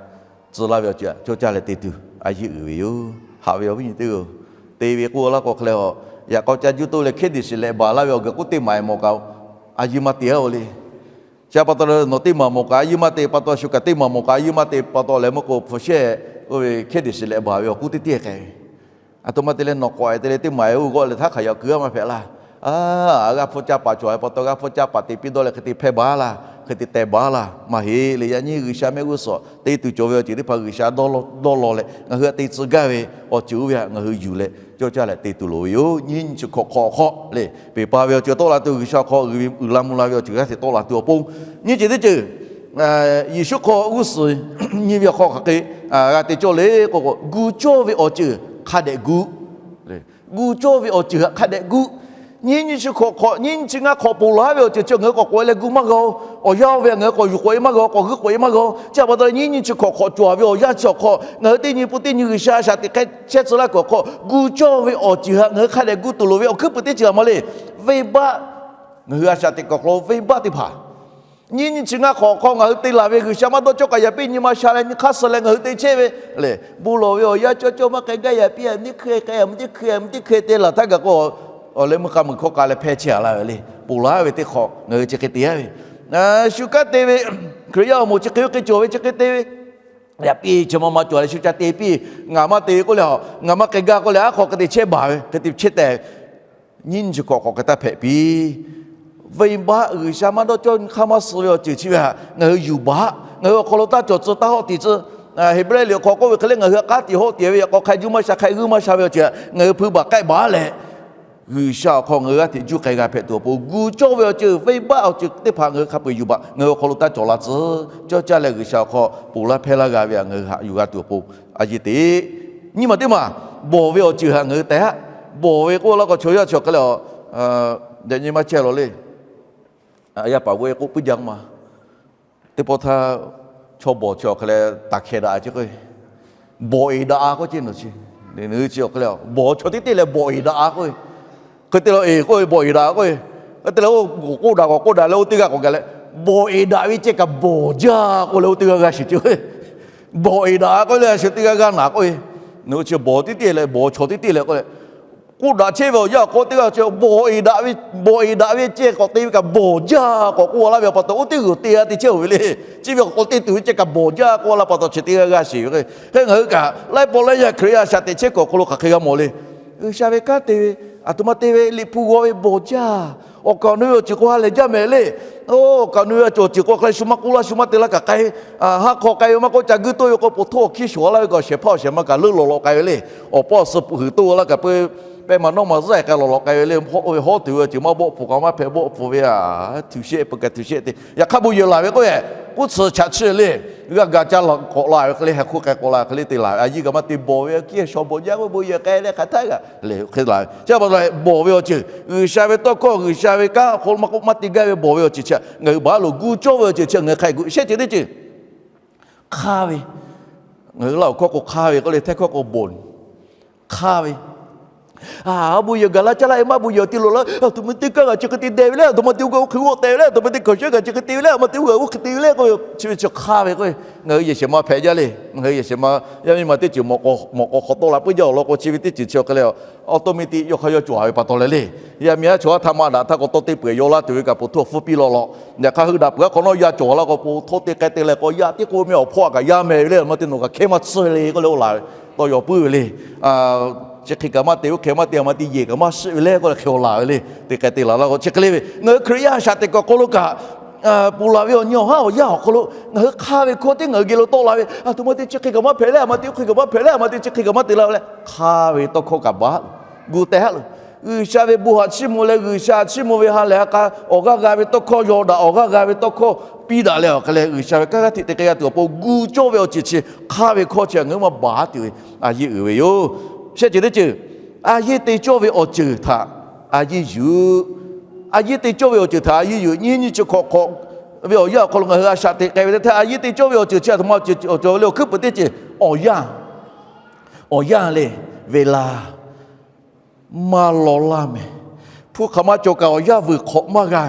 tcuh laˇ ve awˬ ceuˬ htaꞈ cawˇ caˇ leh te tuˬ a yeˇ uiˍ ve yoˬ. Haꞈ ve awˬ viˉ nyi teˇ-oˬ, te ve k'oˆ laˇ k'o hk'a leh, yaꞈ k'aw ca juˇ toˇ leh hkiˉ deꞈ shiˍ leh baˬ laˇ ve awˬ g'uiˬ k'oˆ teˇ maˍ-e mawˬ kaꞈ, a yeˇ maˇ te-a-oˬ le. Chi pa taw leh nawˬ teˇ maˍ mawˬ kaꞈ a yeˇ maˇ te pa taw, shu kaꞈ teˇ maˍ mawˬ kaꞈ a yeˇ maˇ te pa taw leh meuˇ k'o, hpu shehˇ oˇ ve hkiˉ deꞈ shiˍ leh baˬ ve awˬ k'oˆ teˇ tiˉ hk'e ve. Aˬ htoꞈ ma te leh nawˬ k'awꞈ-e te leh teˇ maˍ-e oˇ g'awˆ leh htaˇ hk'aˬ yaꞈ kuiˬ g'aˇ maˇ hpehꞈ laˇ. Aˬ, g'aˇ hpfuhˇ caˇ paˍ cawˬ-e pa taw, g'aˇ hpfuhˇ caˇ paˍ te piˇ dawˇ leh hk'e te hpehˇ baˬ laˇ, hk'e te teh baˬ laˇ. Maˇ heˆ le. Yaꞈ nyi G'uiˬsha mehˆ g'uˇ suhˍ te tuˬ cawˬ ve awˬ ceuˬ teˇ hpaˍ G'uiˬsha dawˇ law leh ngaˬ hui htaꞈ te tcuh gaˇ ve awˬ ceuˬ oˇ ve htaꞈ ngaˬ hui yuˬ leh cawˇ caˇ leh te tuˬ loˍ ve yoˬ. Nyiˇ nyi chi hk'awꞈ hk'awꞈ hk'aw le, peˬ pa ve awˬ ceuˬ tawˆ la tuˬ, G'uiˬsha awˬ hk'aw uiˍ ve uiˍ la mvuh la ve awˬ ceuˬ g'aˇ hteꞈ tawˆ la tuˬ awˬ pon, nyiˇ ceuˬ teˇ ceuˬ Yeˍsuˆ hk'aw g'uˇ suhˍ nyi ve awˬ hk'aw hk'aˬ hk'e g'a te cawˇ le k'o, gu cawˇ ve awˬ ceuˬ hk'a dehꞈ gu, gu cawˇ ve awˬ ceuˬ htaꞈ hk'a dehꞈ gu. Nyiˇ nyi chi hk'awꞈ hk'awꞈ, nyiˇ nyi chi ngaˇ hk'awꞈ ponˬ laˬ ve awˬ ceuˬ chi ngaˬ hui k'awꞈ k'oꞈ-e leh gu maˇ g'a-oˬ. Awˬ yanˇ oˇ ve htaꞈ ngaˬ hui k'awꞈ yuˬ k'oꞈ-e maˇ g'a-oˬ, k'awꞈ g'uiˇ k'oꞈ-e maˇ g'a-oˬ. Chi pa taw leh nyiˇ nyi chi hk'awꞈ hk'awꞈ cawˬ ve awˬ yanˇ chi awˬ hk'aw ngaˬ hui teˇ nyi pun teˇ nyi G'uiˬsha a shaꞈ teꞈ hk'e chehˇ tcuh laˇ kuiˬ awˬ hk'aw gu cawˇ ve awˬ ceuˬ htaꞈ ngaˬ hui hk'a dehꞈ gu tuˬ loˍ ve awˬ hkuiˉ puiˍ teˇ ceuˬ htaꞈ maˇ le. Venˇbaˆ, ngaˬ hui a shaꞈ teꞈ kuiˬ awˬ hk'aw lo venˇbaˆ teˇ hpaˍ nyiˇ nyi chi ngaˇ hk'awꞈ hk'aw ngaˬ hui te laˬ ve G'uiˬsha maˇ dawˇ cawˇ k'ai yaꞈ piˇ nyi ma sha leh nyi hk'aˇ suh leh ngaˬ hui te chehˇ ve le. Bon lawˬ ve awˬ yanˇ cawˇ cawˇ maˇ k'ai gaˇ yaꞈ piˇ, a mvuhˇ teˇ hk'e k'ai, a mvuhˇ teˇ hk'e, a mvuhˇ teˇ hk'e te laˬ htaˇ gaˬ k'o, awˬ leh meuˇ k'a meuˬ hkawˇ k'a leh hpehˇ chehˇ a laˇ ve le. Ponˬ laˬ ve teˇ hk'awꞈ ngaˬ hui chi hk'e te-a ve, shu kanˉ te ve, Hkriꞈ yaˇ awˬ moˍ chi hk'e oˇ hk'e cawˬ ve chi hk'e te ve yaꞈ piˇ chi ma ma cawˬ leh shu ca te piˇ. Ngaˬ maˇ te ve k'oˆ leh, ngaˬ maˇ k'ai gaˇ k'oˆ leh aˉ hk'aw hk'e te chehˇ baˬ ve hk'e te chehˇ tehꞈ nyiˇ nyi chi hk'awꞈ hk'awꞈ hk'e taˇ hpehꞈ piˇ. Venˇbaˆ G'uiˬsha maˇ dawˇ cawˇ hk'aˇ maˇ suh ve awˬ ceuˬ chi ve htaꞈ ngaˬ hui yuˬ baˬ. Ngaˬ hui awˬ hk'aw lo taˇ cawˬ tcuh taˇ hawˆ tiꞈ tcuh, Heˍbrehˇ liꞈ awˬ hk'aw k'oˆ ve hk'e le, ngaˬ hui htaꞈ k'aˉ tiꞈ hawˆ tiꞈ ve yaꞈ k'aw hk'a juˇ maˇ sha hk'a g'uiˇ maˇ sha ve awˬ ceuˬ htaꞈ ngaˬ hui hpui baˬ k'ehˆ baˬ leh, G'uiˬsha awˬ hk'aw ngaˬ hui g'aˇ hteꞈ juˇ k'ai g'a hpehꞈ tuˬ awˬ pon, gu cawˇ ve awˬ ceuˬ venˇbaˆ awˬ ceuˬ teˇ hpaˍ ngaˬ hui hk'a peu-eˬ yuˬ baˬ. Ngaˬ hui awˬ hk'aw lo taˇ cawˬ la tcuh, cawˇ caˇ leh G'uiˬsha awˬ hk'aw ponˬ laˇ hpehˇ laˇ g'a ve htaꞈ ngaˬ hui haꞈ yuˬ g'a tuˬ awˬ pon, a yeˇ teꞈ nyiˇ maˬ teˇ maˬ bawˬ ve awˬ ceuˬ htaꞈ ngaˬ hui tehꞈ, bawˬ ve k'oˆ laˇ k'o chaw yaˇ chi awˬ hk'e le, daꞈ nyi maˇ chehˇ lawˬ le. Yaˇ paˍ g'awˇ e k'oˆ puiˉ jaˇ ma. Teˇ pawˆ htaˇ chaw bawˬ chi awˬ hk'e leh taˍ hkeh daꞈ ce k'o, bawˬ eˍ daꞈ-a k'oˆ ce nawˬ chi, chi awˬ hk'e le bawˬ chaw teˇ teˇ leh bawˬ eˍ daꞈ-a k'oˆ ve. Hk'e te leh eˍ k'oˆ ve bawˬ eˍ daꞈ k'oˆ ve, hk'e te leh oˇ k'oˆ daꞈ k'awꞈ k'oˆ daꞈ leh oˇ teˇ g'aˇ k'awꞈ gaˬ leh, bawˬ eˍ daꞈ ve ceh kaꞈ bawˬ jaˇ k'oˆ leh oˇ teˇ g'aˇ g'a shiˍ ce. Bawˬ eˍ daꞈ k'oˆ leh shu teˇ g'aˇ g'aˇ naˍ k'oˆ ve, nawˬ hui chi bawˬ teˇ teˇ leh bawˬ chaw teˇ teˇ leh k'oˆ leh, k'oˆ daꞈ chehˇ ve awˬ yanˇ awˬ hk'aw teˇ g'aˇ chi bawˬ eˍ daꞈ ve, bawˬ eˍ daꞈ ve ceh k'awꞈ te ve kaꞈ bawˬ jaˇ k'awꞈ k'oˆ laˇ ve awˬ pa taw, oˇ teˇ g'uiˬ te g'a te chehˇ oˬ ve le. Chi ve awˬ hk'aw te tuˬ ve ceh kaꞈ bawˬ jaˇ k'oˆ laˇ pa taw, chi teˇ g'aˇ g'aˇ sheˍ ve k'o, hk'e ngaˬ hui kaꞈ laiˉ pawˆ laiˉ yaˇ Hkriꞈ yaˇ shaꞈ teꞈ chehˇ kuiˬ awˬ hk'aw lo hk'aˬ hk'e g'a mawˬ le. G'uiˬsha ve kanˉ te ve, aˬ htoꞈ ma te ve, Liꞈ hpu g'aw ve bawˬ jaˇ. Awˬ kaˍ awˬ nu ve awˬ ceuˬ k'o ha lehˬ jaˇ mehˍ le. Oˇ, awˬ kaˍ awˬ nu ve awˬ ceuˬ k'o hk'a leh shu maˇ k'oˆ laˇ, shu maˇ te laˇ kaꞈ k'ai ve, haˉ hk'aw k'ai ve maˇ k'oˆ, ca guiˇ toˆ ve k'o, po htawˇ awˬ hkiˇ shawˍ laˇ ve kaꞈ, shehˍ hpaˇ awˬ shehˍ ma kaꞈ leuˆ lawꞈ lawꞈ k'ai ve le. Awˬ paw suh pu huiˍ toˆ laˇ kaꞈ, pehˇ maˍ nawˇ maˍ zuhˆ k'ai lawꞈ lawꞈ k'ai ve le. Hawˉ ve hawˉ tuˬ ve awˬ ceuˬ maˇ bawˆ pfuhˍ kaꞈ maˇ hpehꞈ bawˆ pfuhˍ ve a, tuˬ shehˆ peuˬ kaꞈ tuˬ shehˆ te. Yaꞈ hk'aˇ bon yehˬ laˬ ve k'o, yehˬ k'uˉ tsuhˍ chaꞈ chiˇ le. G'a gaˬ ca laꞈ k'awꞈ la ve hk'e le, ha hkuˇ k'ai k'awꞈ la hk'e le te laˬ ve, a yiˇ kaꞈ maˇ te bawˬ ve, a kiˇ shaw bawˬ jaˇ k'o bon yehˬ k'ai leh hk'aˬ htaˇ g'aꞈ le hk'e la ve. Chi pa taw leh bawˬ ve awˬ ceuˬ, G'uiˬsha ve tawˇ hkawˇ, G'uiˬsha ve kanˉ awˬ hk'aw lo maˇ k'oˆ maˇ te gaˇ ve bawˬ ve awˬ ceuˬ chi ngaˬ hui baˬ lo gu cawˇ ve awˬ ceuˬ chi ngaˬ hui hk'a guꞈ shehˆ ceuˬ teˇ ceuˬ hk'aˇ ve, ngaˬ hui Laˇ huˍ hkawˇ k'o hk'aˇ ve k'oˆ le, Htaiˇ hkawˇ k'o bon hk'aˇ ve. A, bon yehˬ gaˬ la caˇ laˇ e maˇ bon yehˬ awˬ ti loˍ la, aˬ htoꞈ ma te kaˇ g'aꞈ chi hk'e te deh ve le, aˬ htoꞈ ma te oˇ g'aˇ oˇ hk'e g'awˆ teh ve le, aˬ htoꞈ ma te hkaoˍ shehˉ g'aꞈ chi hk'e te ve le, aˬ ma te oˇ g'aˇ oˇ hk'e te ve le k'oˆ ve, chi ve chi hk'aˇ ve k'o, ngaˬ hui yehˬ shehˍ ma hpehꞈ jaˇ le. Ngaˬ hui yehˬ shehˍ ma yaˇ miˇ ma teˇ ceuˬ mawꞈ k'aw hk'awꞈ tawˆ la puiˉ jaˇ awˬ lawn k'o, chi ve teˇ ceuˬ chi awˬ hk'e le, automatic yawˇ hk'aˇ yawˇ cawˬ a ve pa taw leh le. Yaˇ miˇ aˉ chaw aˉ htaˇ maˇ daꞈ htaˇ k'o, tawˇ teˇ peuˬ yaw laˇ tuˬ ve kaꞈ, po htuˇ awˬ hpfuhˇ piˇ law law. Yaꞈ hk'aˇ hui daꞈ peuˬ aˉ hk'awꞈ nawˉ yaˇ cawˬ laˇ k'o, po htawˇ te k'ai te leh k'o, yaˇ teˇ k'o meh awˬ hpawˇ kaꞈ yaˇ meh ve le, aˬ ma te nawˬ kaꞈ hkehˇ maˇ tsuhˇ le k'oˆ leh oˇ la ve tawˇ yaw puiˉ ve le. Chi hk'e kaꞈ maˇ te, oˇ hk'e maˇ te, aˬ ma te yehˬ kaꞈ maˇ shiˆ ve le k'oˆ leh hk'e awˬ laˬ ve le. Te k'ai te laˬ laˇ k'o, chi hk'e le ve ngaˬ hui Hkriꞈ yaˇ shaꞈ teꞈ kuiˬ awˬ hk'aw lo kaꞈ, ponˬ laˬ ve awˬ nyi awˬ haˉ awˬ yanˇ awˬ hk'aw lo ngaˬ hui hk'aˇ ve hkawˇ teˇ ngaˬ hui geh lo tawˆ la ve, aˬ htoꞈ ma te chi hk'e kaꞈ maˇ hpehꞈ le, aˬ ma te oˇ hk'e kaꞈ maˇ hpehꞈ le, aˬ ma te chi hk'e kaꞈ maˇ te la ve le, hk'aˇ ve tawˇ hkawˇ kaꞈ baˬ gu teh haˉ loˬ. G'uiˬsha ve bon haꞈ chiˇ mvuh leh G'uiˬsha chiˇ mvuh ve ha lehˬ ha k'a awˬ g'aˇ g'a ve tawˇ hkawˇ yaw daꞈ, awˬ g'aˇ g'a ve tawˇ hkawˇ piˇ daꞈ leh awˬ hk'e leh G'uiˬsha ve kanˉ g'aˇ hteꞈ te k'ai g'a tuˬ awˬ pon gu cawˇ ve awˬ ceuˬ chi hk'aˇ ve hkawˇ chi ngaˬ hui maˇ baˬ tuˬ ve a yeˇ uiˍ ve yoˬ. Shehˆ ceuˬ teˇ ceuˬ, a yeˇ te cawˇ ve awˬ ceuˬ htaꞈ a yeˇ yuˬ. A yeˇ te cawˇ ve awˬ ceuˬ htaꞈ a yeˇ yuˬ. Nyiˇ nyi chi hk'awꞈ hk'awꞈ ve awˬ yanˇ awˬ hk'aw lo ngaˬ hui a shaꞈ teꞈ k'ai ve teˇ htaˇ, a yeˇ te cawˇ ve awˬ ceuˬ chi aˬ htoꞈ ma cawˬ ve le, awˬ hkuiˉ puiˍ teˇ ceuˬ awˬ yanˇ, awˬ yanˇ le, ve laˇ maˇ law laˇ mehˍ. Hpu hk'aˬ ma cawˬ kaꞈ awˬ yanˇ vuiˬ hk'awꞈ maˇ g'a.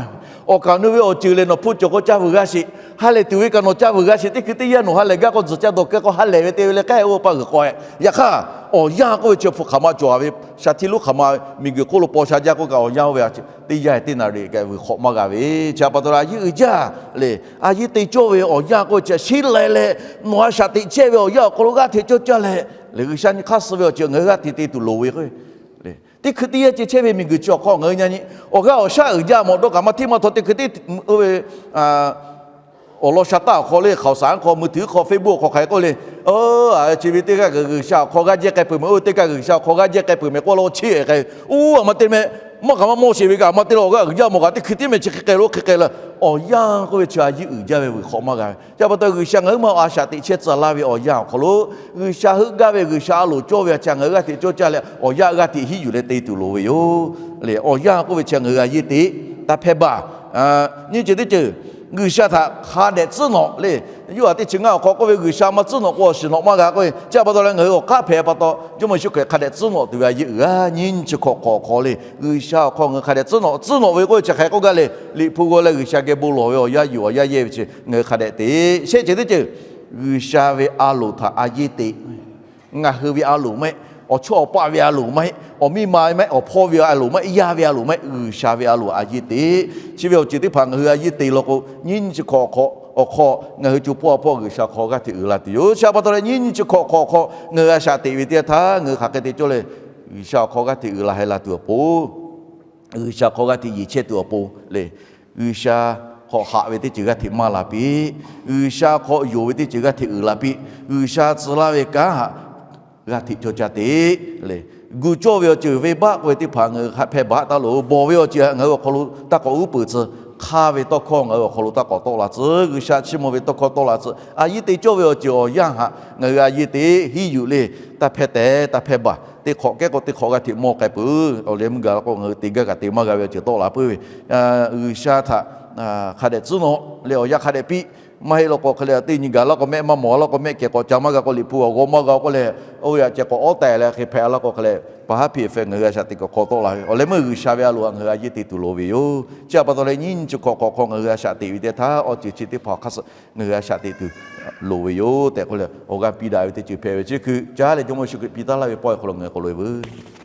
Awˬ kaˍ awˬ nu ve awˬ ceuˬ lehˬ, nawˬ hpu cawˬ k'o caˇ vuiˬ g'a sheˍ. Ha lehˬ tuˬ ve kaꞈ nawˬ caˇ vuiˬ g'a sheˍ. Teˇ hkui teˇ yanˇ nawˬ ha lehˬ gaˇ k'o, tzuhˬ caˇ dawˬ keu k'o ha lehˬ ve te ve leh k'ai oˇ pa g'uiˬ k'aw e. Yaꞈ hk'aˇ, awˬ yanˇ k'oˆ ve chi hpu hk'aˬ ma cawˬ ve, shaˍ htiˇ lonˉ hk'aˬ ma miˬguiˬ hk'oˆ lo paw sha jaˇ k'oˆ kaꞈ, awˬ yanˇ oˇ ve teˇ yanˇ teˇ naˍ riˍ kaꞈ vuiˬ hk'awꞈ maˇ g'a ve. Chi pa taw leh a yeˇ uiˍ jaˇ le. A yeˇ te cawˇ ve awˬ yanˇ k'oˆ ve chi sheˉ lai leh, nawˬ a shaꞈ teꞈ chehˇ ve awˬ yanˇ awˬ hk'aw lo g'aˇ hteꞈ cawˇ caˇ leh, le G'uiˬsha nyi hk'aˇ suh ve awˬ ceuˬ ngaˬ hui g'aˇ hteꞈ te tuˬ loˍ ve k'o, teˇ hkui teˇ yanˇ ceh chehˇ ve miˬguiˬ chi awˬ hk'aw ngaˬ hui nyi awˬ g'aˇ awˬ shaˉ uiˍ jaˇ mawˬ dawˇ kaꞈ maˇ hteˇ maˇ htaw teˇ hkui teˇ oˇ ve awˬ lawn sha taˇ awˬ hk'aw le, hkaoˍ saˍ hk'aw, mui tuiˍ hk'aw, Facebook awˬ hk'aw hk'aˬ hk'e k'oˆ le. Aˬ, chi ve teˇ g'aˇ kaꞈ G'uiˬsha awˬ hk'aw g'aˇ jehˇ k'ai peuˬ meh, oˇ teˇ g'aˇ kaꞈ G'uiˬsha awˬ hk'aw g'aˇ jehˇ k'ai peuˬ meh k'oˆ laˇ chehˇ k'ai. Oˇ aˬ ma te meh, maˇ kaꞈ maˇ mawˇ sheˍ ve kaꞈ aˬ ma te leh awˬ g'aˇ uiˍ jaˇ mawˬ kaꞈ teˇ hkui teˇ meh chi hk'e k'ai lo hk'e k'ai leh, awˬ yanˇ k'oˆ ve chi a yeˇ uiˍ jaˇ ve vuiˬ hk'awꞈ maˇ g'a ve. Chi pa taw G'uiˬsha ngaˬ hui maˇ a shaꞈ teꞈ chehˇ tcuh laˇ ve awˬ yanˇ awˬ hk'aw lo, G'uiˬsha heuˆ gaˇ ve G'uiˬsha a loˍ cawˇ ve a chi ngaˬ hui g'aˇ hteꞈ cawˇ caˇ leh awˬ yanˇ g'aˇ hteꞈ hiˉ yuˬ leh te tuˬ loˍ ve yoˬ. Le awˬ yanˇ k'oˆ ve chi ngaˬ hui a yeˇ teꞈ taˇ hpehˇ baˬ. Nyiˇ ceuˬ teˇ ceuˬ, G'uiˬsha htaꞈ hk'a dehꞈ tcuhˉ nawꞈ le. Yoˇhanˬ teˇ chi ngaˇ awˬ hk'aw k'oˆ ve, G'uiˬsha maˇ tcuhˉ nawꞈ k'o awˬ shiˍ nawꞈ maˇ g'a k'oˆ ve. Chi pa taw leh ngaˬ hui awˬ k'aˉ hpehꞈ pa taw, Jawˇmawˇ Yeˍsuˆ Hkriꞈ hk'a dehꞈ tcuhˉ nawꞈ tuˬ ve a yeˇ uiˍ a. Nyiˇ nyi chi hk'awꞈ hk'awꞈ hk'aw le, G'uiˬsha awˬ hk'aw ngaˬ hui hk'a dehꞈ tcuhˉ nawꞈ. Tcuhˉ nawꞈ ve k'oˆ ve chi hk'aˬ hk'e k'oˆ gaˇ le, Liꞈ hpu g'aw leh G'uiˬsha geh bon lawˬ ve awˬ yanˇ yuˬ awˬ yanˇ yehˇ ve chi ngaˬ hui hk'a dehꞈ teꞈ. Shehˆ ceuˬ teˇ ceuˬ, G'uiˬsha ve a loˍ htaꞈ a yeˇ teꞈ. Ngaˬ hui ve a loˍ maˇ heˆ, awˬ chawˇ awˬ paˆ ve a loˍ maˇ heˆ, awˬ miˇ ma ve maˇ heˆ, awˬ hpawˇ ve a loˍ maˇ heˆ, yaˇ ve a loˍ maˇ heˆ, G'uiˬsha ve a loˍ a yeˇ teꞈ. Chi ve awˬ ceuˬ teˇ hpaˍ ngaˬ hui a yeˇ teꞈ law k'o, nyiˇ nyi chi hk'awꞈ hk'awꞈ awˬ hk'aw ngaˬ hui co hpawˇ a hpawˇ G'uiˬsha hk'aw g'aˇ hteꞈ uiˍ la tuˬ yoˬ. Chi pa taw leh nyiˇ nyi chi hk'awꞈ hk'awꞈ hk'aw ngaˬ hui a shaꞈ teꞈ ve teˇ yanˇ htaˇ ngaˬ hui hk'aˬ hk'e te cawˇ leh, G'uiˬsha awˬ hk'aw g'aˇ hteꞈ uiˍ la heh la tuˬ awˬ pon, G'uiˬsha hk'aw g'aˇ hteꞈ yeˬ chehˇ tuˬ awˬ pon le. G'uiˬsha hk'aw haꞈ ve teˇ ceuˬ g'aˇ hteꞈ maˇ la piˇ. G'uiˬsha hk'aw yonˍ ve teˇ ceuˬ g'aˇ hteꞈ uiˍ la piˇ. G'uiˬsha tcuh laˇ ve kanˉ htaꞈ g'aˇ hteꞈ cawˇ caˇ teꞈ le. Gu cawˇ ve awˬ ceuˬ venˇbaˆ k'oˆ ve teˇ hpaˍ ngaˬ hui hk'a hpehˇ baˬ taˉ loˬ. Bawˬ ve awˬ ceuˬ ngaˬ hui awˬ hk'aw lo taˇ k'awꞈ uˉ peunˍ tcuh. Hk'aˇ ve tawˇ hkawˇ ngaˬ hui awˬ hk'aw lo taˇ k'awꞈ tawˆ la tcuh. G'uiˬsha chiˇ mvuh ve tawˇ hkawˇ tawˆ la tcuh. A yeˇ te cawˇ ve awˬ ceuˬ awˬ yanˇ htaꞈ ngaˬ hui a yeˇ teꞈ hiˉ yuˬ le. Taˇ hpehˇ tehꞈ taˇ hpehˇ baˬ. Teˇ hk'awꞈ kehˉ k'o teˇ hk'awꞈ g'aˇ hteꞈ mawˇ k'ai peuˬ. Awˬ leh meuˇ gaˬ la k'o ngaˬ hui te gaˇ kaꞈ te maˇ g'a ve awˬ ceuˬ tawˆ la puiˉ ve, G'uiˬsha htaꞈ hk'a dehꞈ tcuhˉ nawꞈ leh awˬ yanˇ hk'a dehꞈ piˇ. Maˇ heˆ law k'o hk'e leh teˇ nyi gaˬ laˇ k'o mehˆ maˇ mawˬ laˇ k'o mehˆ kehˬ k'awꞈ ca maˇ g'a k'o Liꞈ hpu awˬ g'aw maˇ g'a k'oˆ leh, oˇ ve htaꞈ ceh k'awꞈ awˉ teh leh hk'e hpehꞈ laˇ k'o hk'e leh, pa haˉ hpiˇ hpehꞈ ngaˬ hui a shaꞈ teꞈ kuiˬ hk'aw tawˆ la ve. Awˬ leh meuˇ G'uiˬsha ve a loˍ htaꞈ ngaˬ hui a yeˇ te tuˬ loˍ ve yoˬ. Chi pa taw leh nyiˇ nyi chi hk'awꞈ hk'awꞈ hk'aw ngaˬ hui a shaꞈ teꞈ ve teˇ htaˇ awˬ ceuˬ chi teˇ hpaˍ awˬ hk'aˇ suh ngaˬ hui a shaꞈ teꞈ tuˬ loˍ ve yoˬ tehꞈ k'oˆ leh, awˬ g'aˇ piˇ daꞈ ve teˇ ceuˬ hpehꞈ ve chi hkui caˉ leh Jawˇmawˇ Yeˍsuˆ Hkriꞈ piˇ taˉ laˇ ve pawehˇ hk'aw lo ngaˬ hui k'awꞈ loꞈ e veuˬ.